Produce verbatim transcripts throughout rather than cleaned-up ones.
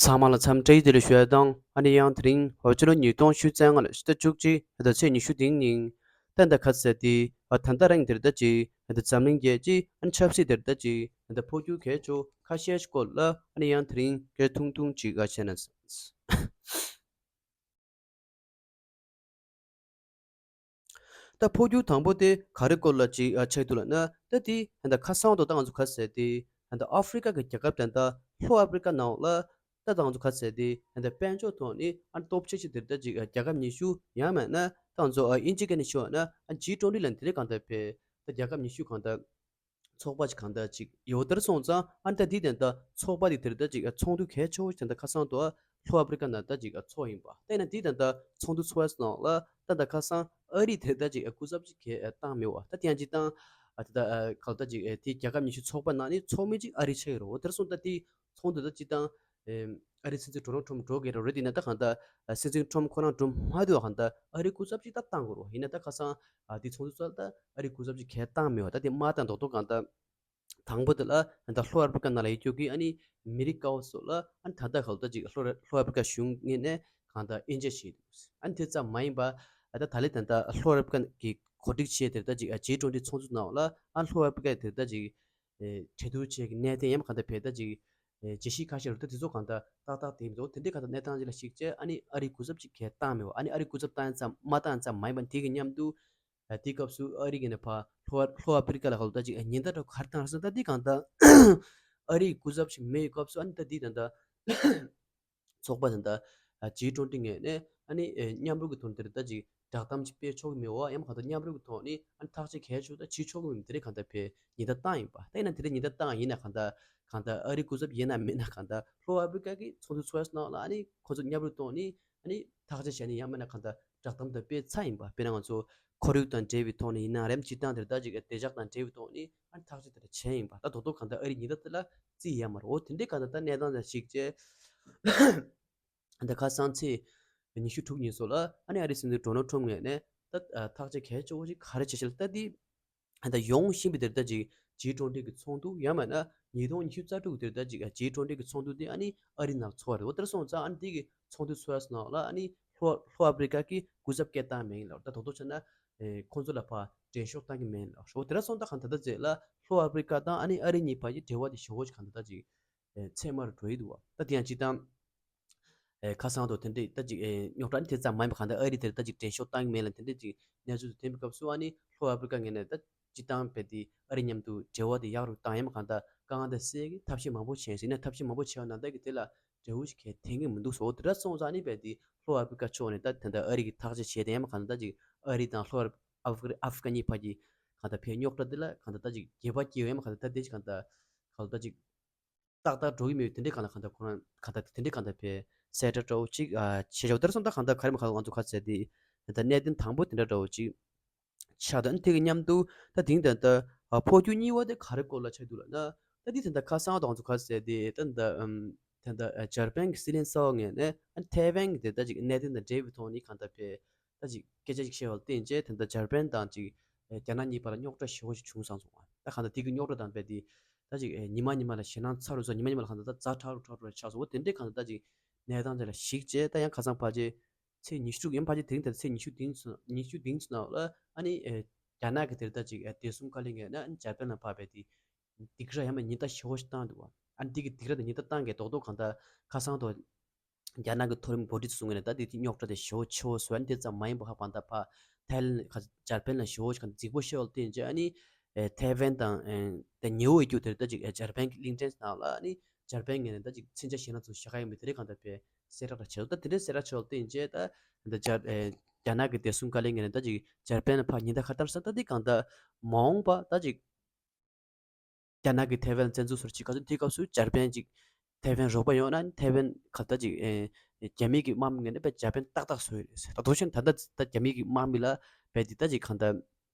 ཚང་མ་ལ་འཚམས་འདྲི་བདེ་ལེགས་ཞུ་ཡ་དང་། ཨ་ནི་ཡང་དེ་རིང་འོ་ཕྱི་ལོ་ཉིས་སྟོང་ཉི་ཤུ་རྩ་ལྔ་ལོའི་ཕྱི་ཟླ་བཅུ་གཅིག་ཟླ་ཚེས་ཉི་ཤུ་དེའི་ཉིན། ད་ལྟ་ཁ་ཟེར་དེ་ཨ་ད་ལྟ་རང་དེར་ད་ཅིག་ཨ་ད་འཛམ་གླིང་རྒྱལ་སྤྱིའི་ཨ་ནི་ཆབ་སྲིད་དེར་ད་ཅིག་ཨ་ད་འཕོ་འགྱུར་གལ་ཆེ་ཁ་ཤས་ཤིག་སྐོར་ལ་ཨ་ནི་ཡང་དེ་རིང་སྐད་ཐུང་ཐུང་ཅིག་ཨ་བྱས་ན། ད་འཕོ་འགྱུར་དང་པོ་དེ་ག་རེ་སྐོར་ལ་ཅིག་ཨ་ཆགས་འདུག་ལབ་ན། ད་དེ་ད་ཁ་སང་དུ་ད་ང་ཚོ་ཁ་ཟེར་དེ་ད་ཨ་ཧྥི་རི་ཀ་གི་རྒྱལ་ཁབ་དེ་ད་ལྷོ་ཨ་ཧྥི་རི་ཀ་ནང་ལ་ད་ད་ང་ཚོ་ཁ་ཟེར་དེ་ད་དཔལ་འབྱོར་ཐོག་ནས་ཨ་སྟོབས་ཆེ་ཆེ་དེར་ད་ཅིག་ཨ་རྒྱལ་ཁབ་ཉི་ཤུ། ཡང་མིན་ན་ད་ང་ཚོ་ཨ་དབྱིན་ཇི་སྐད་ནས་ཞུ་བ་ན་ཨ་ཇི་ཊུ་ཝེན་ཊི་ལབ་དེ་རེད། གང་ལྟར་བས་ད་རྒྱལ་ཁབ་ཉི་ཤུ་གང་ལྟར་ཚོགས་པ་ཅིག་གང་ལྟར་ཅིག་ཡོད། དེར་སོང་ཙང་ཨ་ནི་ད་འདི་དེ་ད་ཚོགས་པ་འདི་དེར་ད་ཅིག་ཚོགས་འདུ་གལ་ཆེ་བོ་ཞིག་དེ་ད་ཁ་སང་དུ་ལྷོ་ཨ་ཧྥི་རི་ཀ་ནང་ད་ཅིག་ཚོགས་ཡིན་པ། དེ་ན་འདི་དེ་ད་ཚོགས་འདུ་ཚོགས་ཡ་ནང་ལ་ད་ད་ཁ་སང་ཨ་རི་དེར་ད་ཅིག་སྐུ་ཚབ་ཅིག་གས་བཏང་མེད་པ། ད་དེ་ཡང་ཅིག་བཏང་ཨ་དེ་ད་ག་ལ་ད་ཅིག་དེ་རྒྱལ་ཁབ་ཉི་ཤུ་ཚོགས་པ་ནང་ནས་ཚོགས་མི་ཅིག་ཨ་རི་ཆགས་ཡོད་རེད། འོ་དེར་སོང་ད་དེ་ཚོགས་འདུ་ད་ཅིག་བཏང་ཨ་རི་སྲིད་འཛིན་ཌོ་ནལ་ཊམ་འགྲོ་གི་རེད། རེད་དེ་ན་ད་གང་ལྟར་སྲིད་འཛིན་ཊམ་ཁོ་རང་འགྲོ་མ་ཐུབ་པ་གང་ལྟར་ཨ་རི་སྐུ་ཚབ་ཅིག་ད་བཏང་དགོས་རེད། ཡིན་ན་ད་ཁ་སང་ཨ་དེ་ཚོགས་འདུ་ཚོགས་ད་ཨ་རི་སྐུ་ཚབ་ཅིག་གས་བཏང་མེད་པ། ད་དེ་མ་བཏང་མདོག་མདོག་གང་ལྟར་དང་པོ་དེ་ལ་ད་ལྷོ་ཨ་ཧྥི་རི་ཀ་ནང་ལ་ཡོད་རྒྱུ་གི་ཨ་ནི་མི་རིགས་དཀར་པོ་ཚོ་ལ་ཨ་ནི་ད་ལྟ་ག་ལ་ད་ཅིག་ལྷོ་ལྷོ་ཨ་ཧྥི་རི་ཀ་གཞུང་ངོས་ནས་གང་ལྟར་དབྱེ་འབྱེད་བྱས་འདུག་ཨ་ནི་དེ་ཙམ་མ་ཡིན་པ་ཨ་ད་ད་ལས་ད་ལྟ་ལྷོ་ཨ་ཧྥི་རི་ཀ་གི་གོ་སྒྲིག་བྱས་དེར་ད་ཅིག་ཨ་ཇི་ཊུ་ཝེན་ཊི་ཚོགས་འདུ་ནང་ལ་ཨ་ལྷོ་ཨ་ཧྥི་རི་ཀ་དེར་ད་ཅིག་ཨེ་གྲོས་བསྡུར་བྱེད་ཀྱི་གནད་དོན་ཡང་གང་ལྟར་བས་ད་ཅིག་ཨེ་འགྲེལ་བཤད་ཁ་ཤས་རེད། ད་དེ་ཚོ་གང་ལྟར་ཏག་ཏག་དེ་མི་འདུག་དེ་འདྲའི་གང་ལྟར་གནས་སྟངས་ཅིག་ལ་གཞིགས་བྱས་ཨ་ནི་ཨ་རིའི་སྐུ་ཚབ་ཅིག་གས་བཏང་མེད་པ། ཨ་ནི་ཨ་རིའི་སྐུ་ཚབ་བཏང་ཙམ་མ་བཏང་ཙམ་མ་ཡིན་པ་དེ་གི་མཉམ་དུ་ཨ་དེའི་སྐབས་སུ་ཨ་རི་གི་ནས་ཕར་ལྷོ་ལྷོ་ཨ་ཧྥི་རི་ཀ་ལ་ག་ལ་ད་ཅིག་ཨ་ཉེན་བརྡ་འདྲ་ག་རེ་བཏང་རེད་ཟེར་ན། ད་དེ་གང་ལྟར་ཨ་རིའི་སྐུ་ཚབ་ཅིག་མེད་པའི་སྐབས་སུ་ཨ་ནི་ད་དེ་ད་ལྟ་ཚོགས་པ་དེ་འདྲ་ཇི་ཊུ་ཝེན་ཊི་ངོས་ནས་ཨ་ནི་མཉམ་རུབ་ཀྱི་ཐོག་ནས་དེ་འདྲ་ད་ཅིག་བསྒྲགས་གཏམ་ཅིག་སྤེལ་ཆོག་གི་མེད་པ། ཡང་མིན་ན་གང་ལྟར་མཉམ་རུབ་ཀྱི་ཐོག་ནས་ཨ་ནི་ཐག་གཅོད་གལ་ཆེ་ཤོས་ད་བྱེད་ཆོག་གི་མེད་པ་དེ་འདྲ་གང་ལྟར་བས་ཉེན་བརྡ་བཏང་ཡིན་པ། ད་ཡིན་ན་དེ་འདྲ་ཉེན་བརྡ་བཏང་ཡིན་ན་གང་ལྟར་གང་ལྟར་ཨ་རིའི་སྐུ་ཚབ་ཡིན་ན་མིན་ན་གང་ལྟར་ལྷོ་ཨ་ཧྥི་རི་ཀ་གི་ཚོགས་འདུ་ཚོགས་ཡ་ནང་ལ་ཨ་ནི་ཁོ་ཚོ་མཉམ་རུབ་ཐོག་ནས་ཨ་ནི་ཐག་གཅོད་བྱས་ནས་ཡང་མིན་ན་གང་ལྟར་བསྒྲགས་གཏམ་དེ་སྤེལ་ཚར་ཡིན་པ། དཔེར་ན་ང་ཚོ་ཁོར་ཡུག་དང་འབྲེལ་བའི་ཐོག་ནས་ཡིན་ན་རེད། སྤྱིར་བཏང་དེར་ད་ཅིག་བདེ་འཇགས་དང་འབྲེལ་བའི་ཐོག་ནས་ཨ་ནི་ཐག་གཅོད་དེ་འདྲ་བྱས་ཡིན་པ། ད་རྡོག་རྡོག་གང་ལྟར་ཨ་རིའི་ཉེན་བརྡ་དེ་ལ་བརྩིས་ཡོད་མ་རེད། འོ་དེ་འདྲའི་གང་ལྟར་ད་གནས་སྟངས་དང་གཞིགས་བྱས་ད་ཁ་སང་ཚེས་ཉི་ཤུ་དྲུག་ཉིན་སོགས་ལ་ཨ་ནི་ཨ་རིའི་སྲིད་འཛིན་ཌོ་ནལ་ཊམ་ངོས་ནས་ད་ཐག་གཅོད་གལ་ཆེ་བོ་ཞིག་ག་རེ་བྱས་ཤག་ལབ་ད་དེ་ད་ཡོང་བཞིན་པའི་དེར་ད་ཅིག་ཇི་ཊུ་ཝེན་ཊི་གི་ཚོགས་འདུ་ཡང་མིན་ན་ཉིས་སྟོང་ཉི་ཤུ་རྩ་དྲུག་གི་དེར་ད་ཅིག་ཇི་ཊུ་ཝེན་ཊི་གི་ཚོགས་འདུ་དེ་ཨ་ནི་ཨ་རི་ནང་ཚོགས་པ་རེད། འོ་དེར་སོང་ཙང་ཨ་ནི་དེ་གི་ཚོགས་འདུ་ཚོགས་ཡ་ནང་ལ་ཨ་ནི་ལྷོ་ལྷོ་ཨ་ཧྥི་རི་ཀ་གི་སྐུ་ཚབ་སྐད་བཏང་མེད་ལ། ད་དོ་དོ་བྱས་ན་ཨེ་ཁོང་ཚོ་ལ་ཕར་མགྲོན་ཤོག་བཏང་གི་མེད་ལ། འོ་དེ་འདྲ་སོང་ཙང་གང་ད་ལྟ་ཚེ་ལ་ལྷོ་ཨ་ཧྥི་རི་ཀ་དང་ཨ་ནི་ཨ་རི་གཉིས་བར་གྱི་འབྲེལ་བ་དེ་ཞེ་པོ་ཅིག་གང་ད་ལྟ་ཅིག་ཨེ་ཚད་མར་འགྲོ་ཡི་འདུག་བ། ད་དེ་ཡང་སྤྱིར་བཏང་ཨེ་ཁ་སང་དུ་དེ་འདྲའི་ད་ཅིག་ཨེ་རྙོག་དྲ་ནི་དེ་ཙམ་མ་ཡིན་པ་གང་ལྟར་ཨ་རི་དེར་ད་ཅིག་མགྲོན་ཤོག་བཏང་གི་མེད་ལ། དེ་འདྲའི་ཅིག་གནས་ཚུལ་དུ་ཐོན་པའི་སྐབས་སུ་ཨ་ནི་ལྷོ་ཨ་ཧྥི་རི་ཀ་ངོས་ནས་ད་སྤྱིར་བཏང་རྦད་དེ་ཨ་རི་མཉམ་དུ་འབྲེལ་བ་དེ་ཡག་རུ་བཏང་ཡ་མ་གང་ལྟར་དཀའ་ངལ་དེ་སེལ་གི་ཐབས་ཤེས་མང་པོ་བྱས་ཟིན་ན། ཐབས་ཤེས་མང་པོ་བྱས་པ་ནང་ལྟར་གི་དེ་ལ་འབྲས་བུ་ཞིག་གས་ཐོན་གི་མི་འདུག་ཟེར། འོ་དེ་འདྲ་སོང་ཙང་ཨ་ནི་རྦད་དེ་ལྷོ་ཨ་ཧྥི་རི་ཀ་ཕྱོགས་ནས་ད་དེ་འདྲ་ཨ་རི་གི་ཐག་གཅོད་བྱས་ཏེ་ཡ་མ་གང་ལྟར་ད་ཅིག་ཨ་རི་དང་ལྷོ་ཨ་ཧྥི་རི་ཀ་གཉིས་བར་གྱི་གང་ལྟར་ཕའི་རྙོག་དྲ་དེ་ལ་གང་ལྟར་ད་ཅིག་རྒྱས་པ་སྐྱེ་བ་ཡ་མ་གང་ལྟར་ད་དེ་ཅིག་གང་ལྟར་གང་ལྟར་ད་ཅིག་ཏག་ཏག་འགྲོ་གི་མེད། དེ་འདྲའི་གང་ལ་གང་ལྟར་ཁོ་རང་གང་ལྟར་དེ་འདྲའི་གང་ལྟར་བས་གསལ་བསྒྲགས་འདྲ་བོ་ཅིག་ཨ་བྱས་ཤག་དེར་སོང་ད་གང་ལྟར་ག་རེ་མ་ག་ང་ཚོ་ག་ཟེར་དེ་ད་གནད་དོན་དང་པོ་དེ་འདྲ་འདྲ་བོ་ཅིག་ཆགས་འདུག་ཨ་ནི་དེ་གི་མཉམ་དུ་ད་དེང་ད་ལྟ་ཨ་འཕོ་འགྱུར་གཉིས་པ་དེ་ག་རེ་སྐོར་ལ་ཆགས་འདུག་ལབ་ན། ད་དེ་ད་ལྟ་ཁ་སང་ད་ང་ཚོ་ག་ཟེར་དེ་ད་ད་ཨམ་ད་ད་ཨ་འཇར་པན་གྱི་སྲིད་བློན་གསར་པ་ངོས་ནས་ཨ་ཐའེ་ཝན་གྱི་དེ་ད་ཅིག་གནད་དོན་དང་འབྲེལ་བའི་ཐོག་ནས་གང་ལྟར་བས་ད་ཅིག་སྐད་ཆ་ཅིག་བཤད་པ་ལ་བརྟེན་བྱས་ད་ལྟ་འཇར་པན་དང་ཅིག་ཨེ་རྒྱ་ནག་གཉིས་བར་ལ་རྙོག་དྲ་ཞེ་པོ་ཞིག་བྱུང་སོང་སོང་བ། ད་གང་ལྟར་དེ་གི་རྙོག་དྲ་དང་རྦད་དེ་ད་ཅིག་ཨེ་ཉི་མ་ཉི་མ་ལ་ཞེད་སྣང་ཚ་རུ་ཚ། ཉི་མ་ཉི་མ་ལ་གང་ལྟར་ད་ཛ་དྲག་རུ་དྲག་རུ་ཆགས་སོང་བ། དེ་འདྲའི་གང་ལྟར་ད་ཅིག་གནས་སྟངས་དེ་ལ་གཞིགས་བྱས་ད་ཡང་ཁ་སང་ཕལ་ཆེར་ཚེས་ཉི་ཤུ་དྲུག་ཡིན་ཕལ་ཆེར་དེ་རིང་ད་ཚེས་ཉི་ཤུ་དེ་ཚོ་ཉི་ཤུ་དེ་ཚོ་ནང་ལ་ཨ་ནི་ཨེ་རྒྱ་ནག་གི་དེར་ད་ཅིག་ཨེ་བདེ་སྲུང་བཀའ་བློན་ངོས་ནས་ཨ་ནི་འཇར་པན་ལ་ཕར་རྦད་དེ་སྡིགས་ར་ཡང་མིན་ཉེན་བརྡ་ཞེ་པོ་ཞིག་བཏང་འདུག་བ། ཨ་ནི་དེ་གི་སྡིགས་ར་དང་ཉེན་བརྡ་བཏང་གི་རྡོག་རྡོག་གང་ལྟར་ཁ་སང་དུ་རྒྱ་ནག་གི་མཐོ་རིམ་འགོ་ཁྲིད་ཚོ་ངོས་ནས་ད་དེ་དེ་རྙོག་དྲ་དེ་ཞེ་པོ་ཆེ་བོ་བཟོས། ཨ་ནི་དེ་ཙམ་མ་ཡིན་པ་ཧ་གང་ལྟར་ཕར་ཐའི་ལེན་ཁ་འཇར་པན་ལ་ཞེ་པོ་ཞིག་གང་ལྟར་རྫིག་པོ་བཤད་པ་ལ་བརྟེན་བྱས་ཨ་ནི་ཨེ་ཐའེ་ཝན་དང་ཨེ་དེ་ཉེ་བོ་ཡོད་རྒྱུ་དེར་ད་ཅིག་ཨེ་འཇར་པན་གྱི་གླིང་ཕྲན་ནང་ལ་ཨ་ནི་འཇར་པན་ངོས་ནས་ད་ཅིག་མཚོན་ཆ་ཞེད་སྣང་ཚོ་བཞག་ག་ཡོད་མེད་དེ་རིགས་གང་ལྟར་ཕར་གསལ་བསྒྲགས་ལ་བྱས་འདུག་ད་དེ་འདྲའི་གསལ་བསྒྲགས་བྱས་པ་ལ་བརྟེན་བྱས་ད་ད་འཇར་ཨེ་རྒྱ་ནག་གི་བདེ་སྲུང་བཀའ་བློན་ངོས་ནས་ད་ཅིག་འཇར་པན་ལ་ཕར་ཉེན་བརྡ་ག་རེ་བཏང་ཟེར་ན། ད་དེ་གང་ལྟར་མ་འོངས་པ་ད་ཅིག་རྒྱ་ནག་གིས་ཐའེ་ཝན་བཙན་འཛུལ་བཟོ་འདྲ་ཅིག་ག་ཚོད་དེའི་སྐབས་སུ་འཇར་པན་ཅིག་ཐའེ་ཝན་རོགས་པ་ཡོང་ན་ཐའེ་ཝན་ག་ད་ཅིག་ཨེ་རྒྱ་མི་གི་དམག་མི་ངོས་ནས་དཔེ་འཇར་པན་ཏག་ཏག་བཟོ་ཡི་རེད། ད་དོ་ཤན་ད་ལྟ་ད་རྒྱ་མི་གི་དམག་མི་ལ་དཔེ་འདི་ད་ཅིག་གང་ལྟར་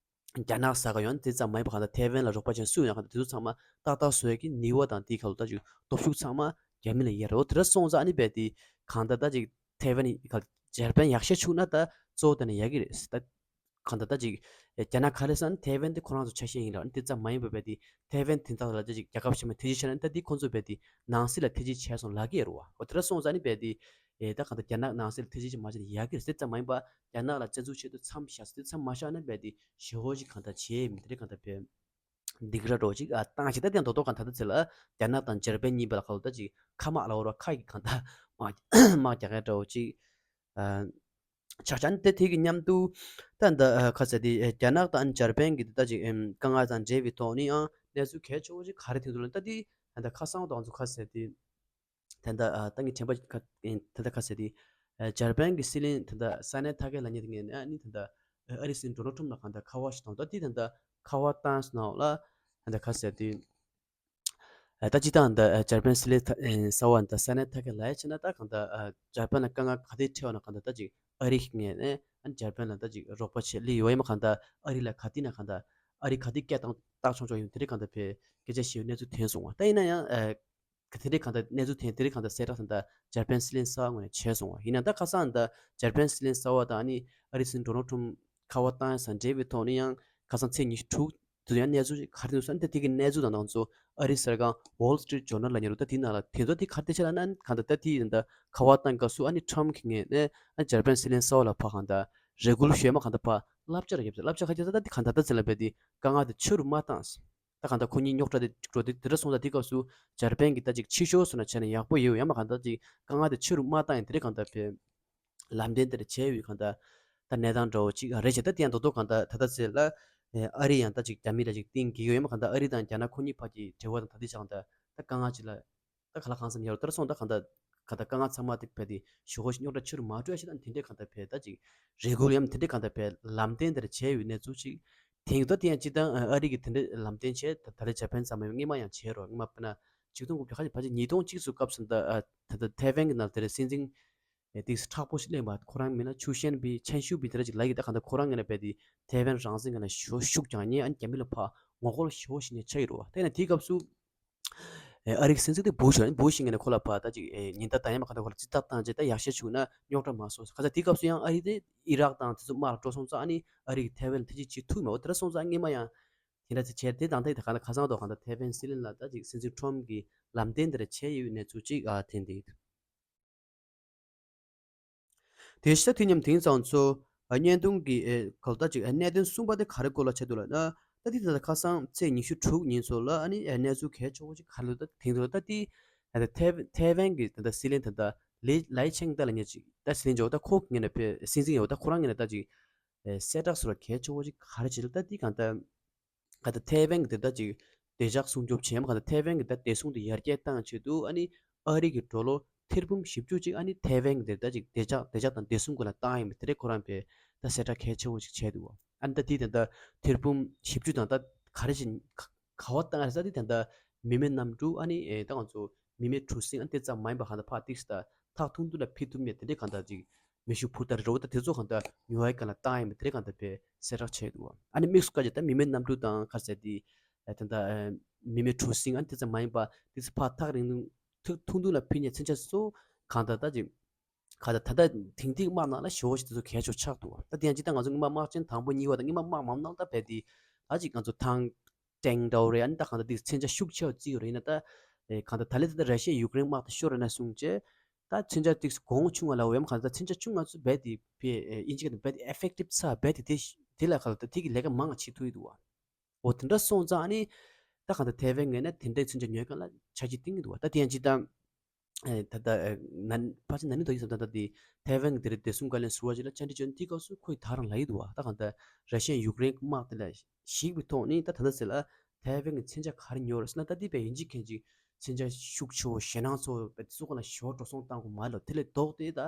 རྒྱ་ནག་ཟ་ག་ཡོང་དེ་ཙམ་མ་ཡིན་པ་གང་ལྟར་ཐའེ་ཝན་ལ་རོགས་པ་བྱེད་སུ་ཡོང་གང་ལྟར་དེ་ཚོ་ཚང་མ་ཏག་ཏག་བཟོ་ཡ་གི་ནུས་པ་དང་དེའི་ཁ་ལོ་ད་ཅིག་སྟོབས་ཤུགས་ཚང་མ་རྒྱ་མི་ལ་ཡོད་རེད། འོ་དེ་འདྲ་སོང་ཙང་ཨ་ནི་དཔེ་འདི་གང་ལྟར་ད་ཅིག་ཐའེ་ཝན་ག་འཇར་པན་ཡག་ཤོས་བྱུང་ན་ད་གཙོ་བོ་དེ་ནི་ཡག་གི་རེད་ད། གང་ལྟར་ད་ཅིག་རྒྱ་ནག་ག་རེ་ཟེར་ན་ཐའེ་ཝན་དེ་ཁོ་རང་ཚོ་ཆ་ཤས་ཡིན་ར། དེ་ཙམ་མ་ཡིན་པ་རྦད་དེ་ཐའེ་ཝན་དེ་དག་ལ་ད་ཅིག་རྒྱལ་ཁབ་གཞན་པ་ཐེ་ཇུས་བྱས་ན་ད་དེ་ཁོ་ཚོ་རྦད་དེ་ནང་སྲིད་ལ་ཐེ་ཇུས་བྱས་སོང་ལབ་ཀྱི་ཡོད་རེད་བ། འོ་དེ་འདྲ་སོང་ཙང་ཨ་ནི་རྦད་དེ་ཨེ་ད་གང་ལྟར་རྒྱ་ནག་ནང་སྲིད་ལ་ཐེ་ཇུས་ཅིག་མ་བྱས་ན་ཡག་གི་རེད། དེ་ཙམ་མ་ཡིན་པ་རྒྱ་ནག་ལ་བཙན་འཛུལ་བྱེད་དུས་མཚམས་བཞག་ས་དེ་མཚམས་མ་བཞག་ན་རྦད་དེ་ཞེ་པོ་ཅིག་གང་ལྟར་བྱས་མི་དེ་རེད། གང་ལྟར་བས་སྡིགས་ར་འདྲ་བོ་ཅིག་ཨ་བཏང་བྱས། ད་དེ་ཡང་རྡོག་རྡོག་གང་ལྟར་ད་ཚེ་ལ་རྒྱ་ནག་དང་འཇར་པན་གཉིས་བར་ལ་གང་ལྟར་ད་ཅིག་མཁའ་དམག་ལ་འོར་བ་མཁའ་གི་གང་ལྟར་དམག་དམག་རྒྱག་མཁན་འདྲ་བོ་ཅིག་ཨ། ཆགས་ཆགས་ནི་དེ་དེ་གི་མཉམ་དུ་ད་ད་ཁ་ཟེར་དེ་རྒྱ་ནག་དང་འཇར་པན་གྱི་ད་ཅིག་དཀའ་ངལ་དང་འབྲེལ་བའི་ཐོག་ནས་ཡང་གནས་ཚུལ་གལ་ཆེ་བོ་ཅིག་ག་རེ་ཐོན་འདུག་ལབ་ན། ད་དེ་ད་ཁ་སང་དང་ཚོ་ཁ་ཟེར་དེ་ད་ད་ད་ངས་དྲན་པ་ཁ་ད་ད་ཁ་ཟེར་དེ་འཇར་པན་གྱི་སྲིད་བློན་ད་ད་ས་ནེ་ཐ་ཀེ་ལབ་མཁན་དེ་ངས་ཨ་ནི་ད་ད་ཨ་རིའི་སྲིད་འཛིན་ཌོ་ནལ་ཊམ་ལ་གང་ལྟར་ཁ་པར་ཞིག་བཏང་། ད་དེ་ད་ད་ཁ་པར་བཏང་སོང་ལ་ད་ད་ཁ་ཟེར་དེ། ད་སྤྱིར་བཏང་ད་འཇར་པན་སྲིད་བློན་གསར་པ་ད་ས་ནེ་ཐ་ཀེ་ལབ་ཡ་བྱས་ན། ད་གང་ལྟར་འཇར་པན་ལ་དཀའ་ངལ་ག་དེ་འཕྲད་པ་ན་གང་ལྟར་ད་ཅིག་ཨ་རི་གི་ངོས་ནས་ཨ་འཇར་པན་ལ་ད་ཅིག་རོགས་པ་བྱེད་ལེ་ཡོད་ཡ་མ། གང་ལྟར་ཨ་རི་ལ་ག་དེ་ན་གང་ལྟར་ཨ་རི་ག་དེ་སྐད་བཏང་བཏང་ཆོག་ཆོག་ཡོད་དེ་རིགས་གང་ལྟར་བས་སྐད་ཆ་བཤད་གནས་ཚུལ་ཐོན་སོང་བ། ད་ཡིན་ན་ཡང་དེ་རིགས་གང་ལྟར་གནས་ཚུལ་ཐོན་དེ་རིགས་གང་ལྟར་གསལ་བསྒྲགས་ད་ད་འཇར་པན་སྲིད་བློན་གསར་པ་ངོས་ནས་བྱས་སོང་བ། ཡིན་ན་ད་ཁ་སང་ད་འཇར་པན་སྲིད་བློན་གསར་པ་དང་ཨ་ནི་ཨ་རི་སྲིད་འཛིན་ཌོ་ནལ་ཊམ་ཁ་པར་བཏང་ཡ་ས་འབྲེལ་བའི་ཐོག་ནས་ཡང་ཁ་སང་ཚེས་ཉི་ཤུ་དྲུག་དེ་ཡང་གནས་ཚུལ་ག་རེ་ཐོན་སོང་། ད་དེ་གི་གནས་ཚུལ་དང་ད་ང་ཚོ་ཨ་རིའི་གསར་ཁང་Wall Street Journal་ལབ་མཁན་འདུག་ད་དེའི་ནང་ལ་དེ་ཚོ་དེ་ག་རེ་བཤད་ལབ་ན། གང་ལྟར་ད་དེ་ད་ཁ་པར་བཏང་སྐབས་སུ་ཨ་ནི་ཊམ་གྱི་ངོས་ནས་ཨ་འཇར་པན་སྲིད་བློན་གསར་པ་ལ་ཕར་གང་ལྟར་རེ་སྐུལ་ཞུས་མ། གང་ལྟར་ཕར་བསླབ་བྱ་ར་བརྒྱབ། བསླབ་བྱ་ག་རེ་བརྒྱབ། ད་དེ་གང་ལྟར་ད་ཚེ་ལ་རྦད་དེ་དཀའ་ངལ་དེ་ཆེ་རུ་མ་བཏང་། ད་གང་ལྟར་ཁོ་གཉིས་རྙོག་དྲ་དེ་འགྲོ་དེ་དེ་འདྲ་སོང་ཙང་དེ་སྐབས་སུ་འཇར་པན་གྱིས་ད་ཅིག་ཕྱི་བཤོལ་སོང་ན་བྱས་ན་ཡག་པོ་ཡོད་ཡ་མ། གང་ལྟར་ཅིག་དཀའ་ངལ་དེ་ཆེ་རུ་མ་བཏང་ཡ་དེ་རིགས་གང་ལྟར་བས་ལམ་སྟོན་དེ་འདྲ་བྱས་ཡོད། གང་ལྟར་ད་གནས་སྟངས་འདྲ་བོ་ཅིག་རེད་བྱས། ད་དེ་ཡང་རྡོག་རྡོག་གང་ལྟར་ད་ལྟ་ཚེ་ལ་ཨ་རི་ཡང་ད་ཅིག་རྒྱ་མི་ལ་ཅིག་བསྟུན་གྱི་ཡོད་ཡ་མ། གང་ལྟར་ཨ་རི་དང་རྒྱ་ནག་ཁོ་གཉིས་བར་གྱི་འབྲེལ་བ་དང་ད་དེ་ཆགས་གང་ལྟར་ད་དཀའ་ངལ་ཅིག་ལ་ད་ག་ལ་གང་འཚམ་ཡོད་རེད། ད་སོང་ད་གང་ལྟར་གང་ལྟར་དཀའ་ངལ་ཚང་མ་དེ་བས་དེ་ཞུ་གོ་ཞིག་རྙོག་དྲ་ཆེ་རུ་མ་འགྲོ་ཡ་ཞིག་དང་དེ་འདྲས་གང་ལྟར་བས་ད་ཅིག་རེ་སྐུལ་ཡ་མ་དེ་འདྲས་གང་ལྟར་བས་ལམ་སྟོན་དེ་འདྲ་བྱས་ཡོད་གནས་ཚུལ་ཅིག་དེང་ད་དེ་ཡང་སྤྱིར་བཏང་ཨ་རི་གིས་དེ་འདྲས་ལམ་སྟོན་བྱས། ད་ད་རེས་འཇར་པན་ཙམ་མ་ཡིན་པ་སྔོན་མ་ཡང་བྱས་རོགས། སྔོན་མ་དཔེར་ན་ཆིག་སྟོང་དགུ་བརྒྱ་ཁ་ཤས་ཕལ་ཆེར་ཉིས་སྟོང་གཅིག་ཙམ་སྐབས་སུ་ད་ད་ད་ཐའེ་ཝན་གྱི་ནང་དེ་རེད་སྲིད་འཛིན་ཨེ་ཏིག་མཁྲེགས་པོ་ཞིག་སླེབས་པ། ཁོ་རང་མིང་ལ་ཆུ་ཤན་པི་ཆན་ཤུ་པི་དེ་འདྲ་ཅིག་ལབ་ཀྱི། ད་གང་ལྟར་ཁོ་རང་ངོས་ནས་རྦད་དེ་ཐའེ་ཝན་རང་བཙན་གྱི་ནང་ཞུ་ཤུགས་རྒྱག་མཁན་ཨ་ནི་རྒྱ་མི་ལ་ཕར་ངོ་རྒོལ་ཞེ་པོ་ཞིག་ནས་ཆགས་ཡོད་རེད་བ། དེ་ནས་དེའི་སྐབས་སུ་ཨེ་ཨ་རིའི་སྲིད་འཛིན་དེ་བུ་ཤ་བུ་ཤིང་ངོས་ནས་ཁོ་ལ་ཕར་ད་ཅིག་ཨེ་ཉེན་བརྡ་བཏང་ཡ་མ། གང་ལྟར་ཁོ་ལ་རྩིས་རྟགས་བཏང་རྗེས་ད་ཡག་ཤོས་བྱུང་ན་རྙོག་དྲ་མ་བཟོ་ཟེར། གང་ལྟར་དེའི་སྐབས་སུ་ཡང་ཨ་རི་དེ་ཨི་རག་དང་དེ་ཚོ་དམག་ལ་འགྲོ་སོང་ཙང་ཨ་ནི་ཨ་རི་གིས་ཐའེ་ཝན་ལ་ཐེ་ཇུས་བྱེད་ཐུབ་མེད། འོ་དེ་འདྲ་སོང་ཙང་སྔོན་མ་ཡང་དེ་འདྲ་ཅིག་བྱས། དེ་དང་དེ་གང་ལྟར་ཁ་སང་ཐོག་གང་ལྟར་ཐའེ་ཝན་སྲིད་བློན་ལ་ད་ཅིག་སྲིད་འཛིན་ཁྲོམ་གྱིས་ལམ་སྟོན་དེ་འདྲ་བྱས་ཡོད་གནས་ཚུལ་ཅིག་ཨ་ཐོན་བསྡད་ཡོད། དེ་བཞིན་དུས་མཉམ་དེང་སང་ཚོ་ཨ་བརྙན་ཐུང་གི་ཨེ་གོ་ལ་ད་ཅིག་ཨ་གནད་དོན་གསུམ་པ་དེ་ག་རེ་སྐོར་ལ་ཆགས་འདུག་ལབ་ན། ད་དེ་ད་ལྟ་ཁ་སང་ཚེས་ཉི་ཤུ་དྲུག་ཉིན་ཚོ་ལ་ཨ་ནི་ཨེ་གནས་ཚུལ་གལ་ཆེ་བོ་ཅིག་ག་རེ་འདུག་ད་དེང་དུ་ད་དེ་ད་ལྟ་ཐའེ་ཐའེ་ཝན་གྱི་ད་ལྟ་སྲིད་བློན་ད་ལྟ་ལི་ལའེ་ཆིང་ཏེ་ལབ་མཁན་ཅིག་ད་སྲིད་བློན་ཅིག་ཡོད། ད་ཁོ་གི་ངོས་ནས་ཕེ་སྲིད་འཛིན་ཡོད། ད་ཁོ་རང་ངོས་ནས་ད་ཅིག་ཨེ་གསལ་བསྒྲགས་སུ་ལ་གལ་ཆེ་བོ་ཅིག་ག་རེ་བྱེད་ལ་ད་དེ་གང་ལྟར། ག་ད་ཐའེ་ཝན་གྱི་དེ་ད་ཅིག་བདེ་འཇགས་སྲུང་སྐྱོབ་བྱེད་མ། ག་ད་ཐའེ་ཝན་གྱི་ད་བདེ་སྲུང་དེ་ཡར་རྒྱས་བཏང་ཆེད་དུ་ཨ་ནི་ཨ་རི་གི་ཌོ་ལར་ཐེར་འབུམ་བཞི་བཅུ་ཅིག་ཨ་ནི་ཐའེ་ཝན་གྱི་དེ་ད་ཅིག་བདེ་འཇགས་བདེ་འཇགས་དང་བདེ་སྲུང་སྐོར་ལ་བཏང་ཡིན་པ་དེ་རེད། ཁོ་རང་པས་ད་གསལ་བསྒྲགས་གལ་ཆེ་བོ་ཞིག་བྱས་འདུག་བ། ཨ་ནི་ད་དེ་དེ་ད་ཐེར་འབུམ་བཞི་བཅུ་དང་ད་ག་རེ་བྱེད་ག་བ་བཏང་རེད་ས་དེ་ད་ད་མི་མེད་གནམ་གྲུ་ཨ་ནི་ཨེ་ད་ང་ཚོ་མི་མེད་གྲུ་གཟིངས་ཨ་ནི་དེ་ཙམ་མ་ཡིན་པ་གང་ད་ཕར་ཏིག་སི་ད་ཐག་ཐུང་ཐུང་ལ་ཕུད་ཐུབ་མེད་དེ་འདྲའི་གང་ད་ཅིག་མེ་ཤུགས་འཕུར་མདའ་རེད་བ། ད་དེ་ཚོ་གང་ད་ཉོ་ཡ་གང་ལ་བཏང་ཡིན་པ་དེ་འདྲའི་གང་ད་པས་གསལ་བསྒྲགས་བྱས་འདུག་བ། ཨ་ནི་དམིགས་སུ་བཀར་ཅིག་ད་མི་མེད་གནམ་གྲུ་དང་ག་ཟེར་དེ་ད་ད་མི་མེད་གྲུ་གཟིངས་ཨ་ནི་དེ་ཙམ་མ་ཡིན་པ་ཏིག་སི་ཕར་ཐག་རིང་ཐུང་ཐུང་ཐུང་ལ་ཕུད་མཁན་མཚོན་ཆ་ཚོ་གང་ད་ད་ཅིག་གང་ད་ད་ད་དེང་དུས་དམག་ནང་ལ་ཞེ་པོ་ཞིག་དེ་ཚོ་གལ་ཆེ་ཆགས་འདུག་བ། ད་དེ་ཡང་ཅིག་ད་ང་ཚོ་སྔོན་མ་དམག་ཆེན་དང་པོ་གཉིས་པ་དང་སྔོན་མ་དམག་མང་ནང་ད་བས་དེ་ད་ཅིག་ང་ཚོ་ཐང་ཊེང་འདྲ་བོ་རེད། ཨ་ནི་ད་གང་ལྟར་དེ་མཚོན་ཆ་ཤུགས་ཆེ་བ་བརྩི་ཡོད་རེད། ཡིན་ན་ད་ཨེ་གང་ལྟར་ད་ལས་ད་ལྟ་ར་ཤི་ཡ་ཡུཀ་རེན་དམག་དེ་ཤོར་རེད་ན་གསུངས་བྱས་ད་མཚོན་ཆ་ཏིག་སི་གོང་ཆུང་བ་ལ་འོ་ཡམ་གང་ལྟར་མཚོན་ཆ་ཆུང་ང་ཚོ་རྦད་དེ་བས་ཨེ་ཨིན་ཇི་ག་རྦད་དེ་ཨེ་ཕེག་ཊིབ་ཚ་རྦད་དེ་དེ་དེ་ལ་གང་ལྟར་དེ་གི་ལས་ཀ་མང་བ་བྱེད་ཐུབ་ཡི་འདུག་བ། འོ་དེ་འདྲ་སོང་ཙང་ཨ་ནི་ད་གང་ལྟར་ཐའེ་ཝན་ངོས་ནས་དེ་འདྲའི་མཚོན་ཆ་ཉོས་མཁན་ལ་ཆ་རྒྱུས་གཏིང་གི་འདུག་བ། ད་དེ་ཡང་ཅིག་ད། ཨེ་ད་ལྟ་ཨེ་ན་ཕལ་ཆེར་ན་ནིང་དུ་ཡིན་ཙང་ད་ལྟ་དེ་ཐའེ་ཝན་གྱི་དེ་རིང་བདེ་སྲུང་བཀའ་བློན་ཟུར་པ་ཅིག་ལ་བཅར་འདྲི་བྱས་ནས་དེའི་སྐབས་སུ་ཁོས་ད་རང་ལབ་ཡི་འདུག་བ། ད་གང་ལྟར་ར་ཤི་ཡ་ཡུཀ་རེན་དམག་དེ་ལ་གཞིགས་པའི་ཐོག་ནས་ད་ད་ལྟ་ཟེར་ལ་ཐའེ་ཝན་གྱི་མཚོན་ཆ་ག་རེ་ཉོས་རེད་ཟེར་ན། ད་དེ་བས་ཡིན་གཅིག་མཁན་གཅིག་མཚོན་ཆ་ཤུགས་ཆེ་བོ་ཞེད་སྣང་ཚ་བོ་བས་དེ་ཚོ་སྒང་ལ་ཞེ་པོ་འགྲོ་སོང་བཏང་དགོས་མ་རེད་ལབ། དེ་ལས་ལྡོག་སྟེ་ད་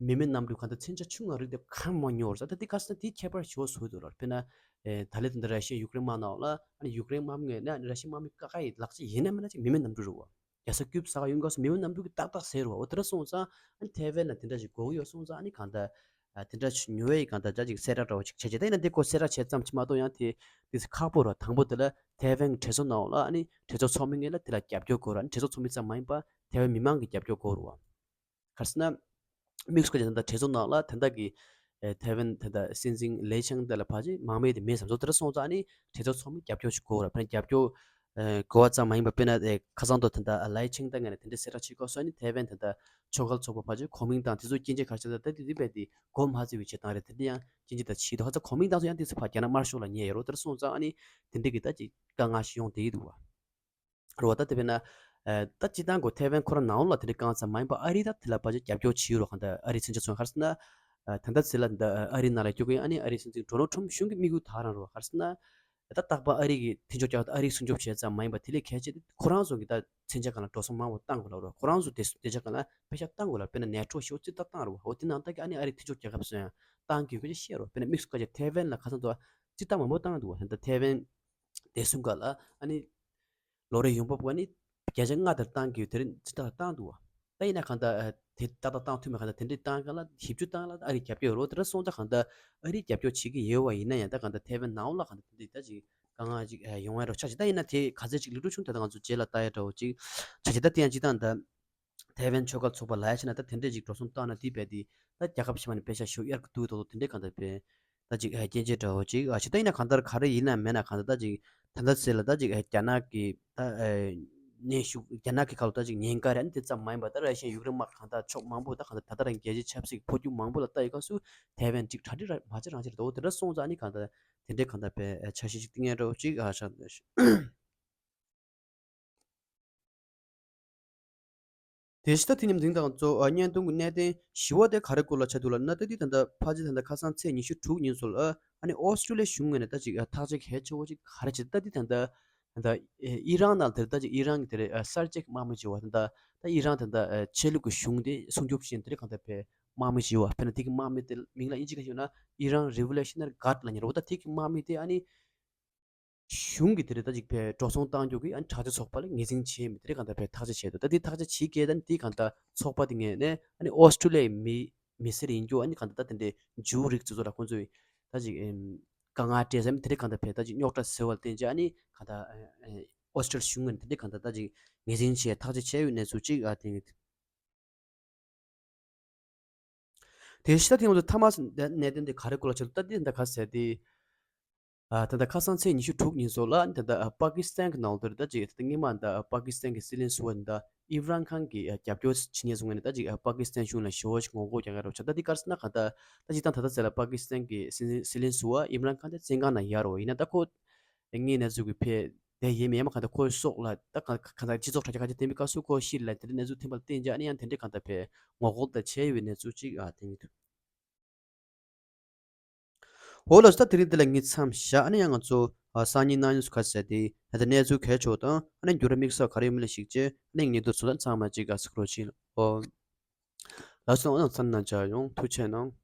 མི་མེད་གནམ་གྲུ་གང་ལྟར་མཚོན་ཆ་ཆུང་ང་རིགས་དེ་གང་མང་ཉོས་རེད་ཟེར། ད་དེ་ག་ཟེར་ན་དེ་ཁྱད་པར་ཞེ་པོ་བཟོ་གི་འདུག་ལབ། དཔེར་ན་ཨེ་ད་ལྟ་དེ་འདྲ་ར་ཤི་ཡ་ཡུཀ་རེན་དམག་ནང་ལ་ཨ་ནི་ཡུཀ་རེན་དམག་མི་ངོས་ནས་ཨ་ནི་ར་ཤི་ཡ་དམག་མི་ཀ་ཁ་ཡི་ལག་ཆ་ཡིན་ན་མིན་ན་ཅིག་མི་མེད་གནམ་གྲུ་རེད་བ། རྒྱལ་ས་ཀིབ་ཟ་ག་ཡོང་སྐབས་སུ་མི་མེད་གནམ་གྲུ་གིས་ཏག་ཏག་ཟེར་བ། འོ་དེ་འདྲ་སོང་ཙང་ཨ་ནི་ཐའེ་ཝན་ལ་དེ་འདྲ་ཞིག་དགོས་ཀྱི་ཡོད་སོང་ཙང་ཨ་ནི་གང་ལྟར་ཨ་དེ་འདྲ་ཞིག་ཉོ་བའི་གང་ལྟར་འདྲ་ཅིག་གསལ་བསྒྲགས་འདྲ་བོ་ཅིག་བྱས་རྗེས་ད་ཡིན་ན་འདི་སྐོར་གསལ་བསྒྲགས་བྱས་ཙམ་ཞིག་མ་གཏོགས་ཡང་དེ་དེ་ཚོ་ཁག་པོ་རེད་བ། དང་པོ་དེ་ལ་ཐའེ་ཝན་གྱི་གྲོས་ཚོགས་ནང་ལ་ཨ་ནི་གྲོས་ཚོགས་ཚོགས་མི་ངོས་ལ་དེ་ལ་རྒྱབ་སྐྱོར་དགོས་རེད། ཨ་ནི་གྲོས་ཚོགས་ཚོགས་མི་ཙམ་མ་ཡིན་པ་ཐའེ་ཝན་མི་མང་གི་རྒྱབ་སྐྱོར་དགོས་རེད་བ། ག་རེ་ཟེར་ན། དམིགས་སུ་བཀར་བྱས་ད་ལྟ་གྲོས་ཚོགས་ནང་ལ་ད་ལྟ་གི་ ཨེ་ཐའེ་ཝན་དེ་འདྲ་སྲིད་འཛིན་ལེ་ཆང་དེ་ལ་ཕལ་ཆེར་མང་མོས་དེ་མེད་བསམ་སོང་། དེ་འདྲ་སོང་ཙང་ཨ་ནི་གྲོས་ཚོགས་ཚོགས་མི་རྒྱབ་སྐྱོར་ཞིག་དགོས་ར། དཔེར་ན་རྒྱབ་སྐྱོར་ཨེ་དགོས་པ་ཙམ་མ་ཡིན་པ། དཔེར་ན་ཨེ་ཁ་སང་དུ་དེ་འདྲ་ལའེ་ཆིང་ཏེ་ངོས་ནས་དེ་འདྲ་གསལ་བསྒྲགས་བྱེད་སྐབས་སུ་ཨ་ནི་ཐའེ་ཝན་དེ་འདྲ་ཆོལ་ཁ་ཚོགས་པ་ཕལ་ཆེར་གོ་མིན་ཏང་དེ་ཚོ་སྐྱོན་བརྗོད་ག་རེ་བྱས་ད་ད་དེ་དེ་བས་དེ་མགོ་མ་ཚོས་པའི་བྱེད་སྟངས་རེད། དེ་འདྲ་ཡང་སྐྱོན་བརྗོད་ད་བྱེད་འདུག་ཧ་ཙང་གོ་མིན་ཏང་ཚོ་ཡང་དེ་ཚོ་ཕར་རྒྱ་ནག་དམར་ཤོག་ལ་ཉེ་ཡོད་རོ། དེ་འདྲ་སོང་ཙང་ཨ་ནི་དེ་འདྲ་གི་ད་ཅིག་དཀའ་ངལ་ཞིག་ཡོང་བསྡད་ཀྱི་འདུག་བ། རོ། ད་དེ་བས་ན་ཨ་ད་སྤྱིར་བཏང་གོ་ཐའེ་ཝན་ཁོ་རང་ནང་ལོགས་ལ་དེ་འདྲ་གང་ཙམ་མ་ཡིན་པ་ཨ་རི་ད་དེ་ལ་ཕལ་ཆེར་རྒྱབ་སྐྱོར་བྱེད་ཡོད་རོ། གང་ལྟར་ཨ་རི་མཚོན་ཆ་མཚོན་ག་རེ་ཟེར་ན་ཨ་ད་ལྟ་ཚེ་ལ་ད་ཨ་རི་ནང་ལ་སྐྱོད་གི་ཨ་ནི་ཨ་རི་སྲིད་འཛིན་ཌོ་ནལ་ཊམ་གཞུང་གི་དམིགས་ཡུལ་ད་རང་རོ། ག་རེ་ཟེར་ན་ད་རྟག་པར་ཨ་རི་གི་མཐུན་ཕྱོགས་རྒྱག་ཨ་རི་སྲུང་སྐྱོབ་བྱས་ཙམ་མ་ཡིན་པ་དེ་ལས་གལ་ཆེ་དེ་ཁོ་རང་ཚོ་གི་ད་མཚོན་ཆ་སྒང་ལ་འགྲོ་སོང་མང་པོ་བཏང་དགོས་ལ་རོ། ཁོ་རང་ཚོ་དེ་དེ་ཆ་སྒང་ལ་པེ་ཤ་བཏང་དགོས་ལ། དཔེར་ན་ནེ་ཊོ་ཤོག་ཙི་ད་བཏང་རོ། འོ་དེ་ནང་ལྟ་གི་ཨ་ནི་ཨ་རི་མཐུན་ཕྱོགས་རྒྱལ་ཁབ་སོན་ཡང་བཏང་དགོས་ཀྱི་ཤེས་རོ། དཔེར་ན་དམིགས་སུ་བཀར་ཅིག་ཐའེ་ཝན་ལ་ཁ་སང་དུ་ཙི་ད་མང་པོ་བཏང་འདུག་བ། ད་ཐའེ་ཝན་བདེ་སྲུང་སྒང་ལ་ཨ་ནི་ལོ་རེ་ཡོང་འབབ་ཀ་ནི་བརྒྱ་ཆ་ལྔ་དེར་བཏང་གི་ཡོད། དེ་རིང་ཙི་ད་བཏང་འདུག་བ། ད་ཡིན་ན་གང་ལྟར་ཨ་དེ་ཏག་ཏག་བཏང་ཐུབ་མེད། གང་ལྟར་དེ་འདྲའི་བཏང་ག་ལ་བཞི་བཅུ་བཏང་ལ་ཨ་རི་རྒྱབ་སྐྱོར་རོ། དེ་འདྲ་སོང་ཙང་གང་ལྟར་ཨ་རི་རྒྱབ་སྐྱོར་བྱེད་ཀྱི་ཡོད་བ་ཡིན་ན་ཡང་ད་གང་ལྟར་ཐའེ་ཝན་ནང་ལ་གང་ལྟར་དེ་འདྲའི་ད་ཅིག་དཀའ་ངལ་ཅིག་ཡོང་ཡ་རོ་ཆགས་ཅིག་ད་ཡིན་ན་དེ་ག་ཚད་ཅིག་ལེགས་གྲུབ་བྱུང་ད་ད་ང་ཚོ་རྗེས་ལ་ལྟ་ཡ་འདྲ་བོ་ཅིག་ཆགས་ཅིག་ད་དེ་ཡང་ཅི་ད་ད་ཐའེ་ཝན་ཆོལ་ཁ་ཚོགས་པ་ལ་ཡ་ཕྱིན་ན་ད་དེ་འདྲས་ཅིག་འགྲོ་སོང་བཏང་ན་དེ་བས་དེ་ད་རྒྱལ་ཁབ་ཕྱི་མ་ནས་པེ་ཤ་ཞོ་གཡར་གི་འདུག་དོ་དེ་འདྲས་གང་ལྟར་བས། ད་ཅིག་ཨ་སྐྱོན་བརྗོད་འདྲ་བོ་ཅིག་ཨ་ཞིག་ད་ཡིན་ན་གང་ལྟར་ག་རེ་ཡིན་ན་མེད་ན་གང་ལྟར་ད་ཅིག་ད་ལྟ་ཚེ་ལ་ད་ཅིག་ཨ་རྒྱ་ནག་གི་ད་ཨ་གནོན་ཤུགས་རྒྱ་ནག་གི་ཁ་ལོ་ད་ཅིག་ཉེན་ཁ་རེད། ཨ་ནི་དེ་ཙམ་མ་ཡིན་པ་ད་ར་ཤི་ཡ་ཡུཀ་རེན་དམག་གང་ལྟར་ཕྱོགས་མང་པོ་ད་གང་ལྟར་ད་ལྟ་རང་རྒྱལ་སྤྱིའི་ཆབ་སྲིད་འཕོ་འགྱུར་མང་པོ་ལ་ལྟ་ཡོད་སྐབས་སུ་ཐའེ་ཝན་ཅིག་གྲ་སྒྲིག་ར་མ་བྱེད་རང་བྱེད་རེད་དོ། དེ་འདྲ་སོང་ཙང་ཨ་ནི་གང་ལྟར་དེ་འདྲའི་གང་ལྟར་བས་འཆར་གཞི་ཅིག་བཏིང་ཡ་འདྲ་བོ་ཅིག་ཨ་ཤ་དེ་ཕྱི་ད་དེ་མཉམ་འཛིན་དང་གཙོ་བོ་བརྙན་ཐུང་གི་གནད་དོན་བཞི་བ་དེ་ག་རེ་སྐོར་ལ་ཆགས་འདུག་ལབ་ན། ད་འདི་ད་ལྟ་ཕལ་ཆེར་ད་ལྟ་ཁ་སང་ཚེས་ཉི་ཤུ་དྲུག་ཉིན་སོ་ལ་ཨ་ནི་ཨོ་སི་ཀྲི་ལི་ཡའི་གཞུང་ངོས་ནས་ད་ཅིག་ཐག་གཅོད་གལ་ཆེ་བོ་ཅིག་ག་རེ་བྱེད། ད་འདི་ད་ལྟ་ད་ལྟ་ཨི་རན་ནང་དེར་ད་ཅིག་ཨི་རན་གྱི་དེ་རེད་གསར་བརྗེ་གི་དམག་མི་བྱེད་པ་ད་ལྟ་ད་ཨི་རན་ད་ལྟ་ཆོས་ལུགས་ཀྱི་གཞུང་དེ་སྲུང་སྐྱོབ་བྱེད་དེ་རེད་གང་ལྟར་བས་དམག་མི་བྱེད་པ། དཔེར་ན་དེ་གི་དམག་མི་དེ་མིང་ལ་དབྱིན་ཇི་སྐད་ཞུས་ན་ཨི་རན་རི་བོ་ལུ་ཤི་ནར་གྷར་ཌི་ལབ་མཁན་རེད་པ། ད་དེ་གི་དམག་མི་དེ་ཨ་ནི། གཞུང་གིས་དེ་རེད་ད་ཅིག་ཕར་འགྲོ་སོང་བཏང་རྒྱུ་གི་ཨ་ནི་དྲག་ཆས་ཚོགས་པ་ལ་ངོས་འཛིན་བྱེད་མི་དེ་རེད་གང་ལྟར་ཕར་ཐག་གཅོད་བྱས་འདུག་ད་དེ་ཐག་གཅོད་བྱེད་མཁན་ད་ནི་དེ་གང་ལྟར་ཚོགས་པ་དེ་ངོས་ནས་ཨ་ནི་ཨོ་སི་ཀྲི་ལི་ཡའི་མི་མི་སེར་ཡིན་རྒྱུ་ཨ་ནི་གང་ལྟར་ད་དེ་འདྲའི་ཇུའུ་རིགས་ཚོ་ཚོ་ལ་ཁོང་ཚོས་ད་ཅིག་ཨེམ་དཀའ་ངལ་སྤྲད་ཟེར་མི་དེ་རེད་གང་ལྟར་ཕར་ད་ཅིག་རྙོག་དྲ་ཟེར་བ་ལ་བརྟེན་བྱས་ཨ་ནི་གང་ལྟར་ཨེ་ཨེ་ཨོ་སི་ཀྲི་ལི་ཡའི་གཞུང་ངོས་ནས་དེ་འདྲའི་གང་ལྟར་ད་ཅིག་ངོས་འཛིན་བྱས་ཐག་གཅོད་བྱས་ཡོད་གནས་ཚུལ་ཅིག་ཨ་དེ་ངས། དེ་ཕྱི་ད་ཐེངས་ང་ཚོ་མཐའ་མ་གནད་དོན་དེ་ག་རེ་སྐོར་ལ་ཆགས་འདུག་ད་འདི་ད་ག་ཟེར་ཏེ། ཨ་ད་ད་ཁ་སང་ཚེས་ཉི་ཤུ་དྲུག་ཉིན་སོ་ལ་ད་ད་ཨ་པ་ཀི་སི་ཐན་གྱི་ནང་དུ་ད་ཅིག་ད་སྔོན་མ་ད་པ་ཀི་སི་ཐན་གྱི་སྲིད་བློན་ཟུར་པ་ད་ཨི་མི་རན་ཁཱན་གྱི་རྒྱབ་སྐྱོར་བྱེད་མཁན་ཚོ་ངོས་ནས་ད་ཅིག་པ་ཀི་སི་ཐན་གཞུང་ལ་ཞེ་པོ་ཞིག་ངོ་རྒོལ་རྒྱག་གི་རེད་བྱས། ད་འདི་ག་རེ་ཟེར་ན་ག་ད་ད་ཅིག་ད་ད་ད་ཟེར་ལ་པ་ཀི་སི་ཐན་གྱི་སྲིད་སྲིད་བློན་ཟུར་པ་ཨི་མི་རན་ཁཱན་དེ་བཙོན་ཁང་ནང་ཡོད་རེད་པ། ཡིན་ན་ད་ཁོ་དངོས་གནས་ཚུལ་གྱི་ཕེ་དེ་ཡིན་མིན་ཡང་མ་གང་ལྟར་ཁོའི་སྲོག་ལ་ད་གང་གང་ལྟར་སྤྱི་ཚོགས་དྲ་རྒྱ་གང་ཅི་བསྟན་པའི་སྐབས་སུ་ཁོ་ཤི་ལ་དེ་འདྲའི་གནས་ཚུལ་ཐོན་པ་ལ་བརྟེན་བྱས་ཨ་ནི་ཡང་དེ་འདྲའི་གང་ལྟར་ཕེ་ངོ་རྒོལ་དང་བྱས་ཡོད་པའི་གནས་ཚུལ་ཅིག་ཨ་དེ་ཡིན་འདུག་འོ་ལགས་སོ། ད་དེ་རིང་འདི་ལ་ངས་མཚམས་བཞག་ཨ་ནི་ཡང་ང་ཚོ་ཨ་སང་ཉིན་གནངས་ཉིན་སུ་ག་ཟེར་ཏེ་ད་ལྟ་གནས་ཚུལ་གལ་ཆེ་བ་དང་ཨ་ནི་འགྱུར་བ་དམིགས་བསལ་ག་རེ་ཡོད་མེད་ལ་གཞིགས་བྱས་ཨ་ནི་ངེད་དུ་ཚོ་དང་ཚང་མ་ཅིག་ཨ་སི་ཁྲོ་ཆིན་ཨོ་ལགས་སོ། ཨ་ནི་མཚམས་ནང་མཇལ་ཡོང་། ཐུགས་རྗེ་གནང་།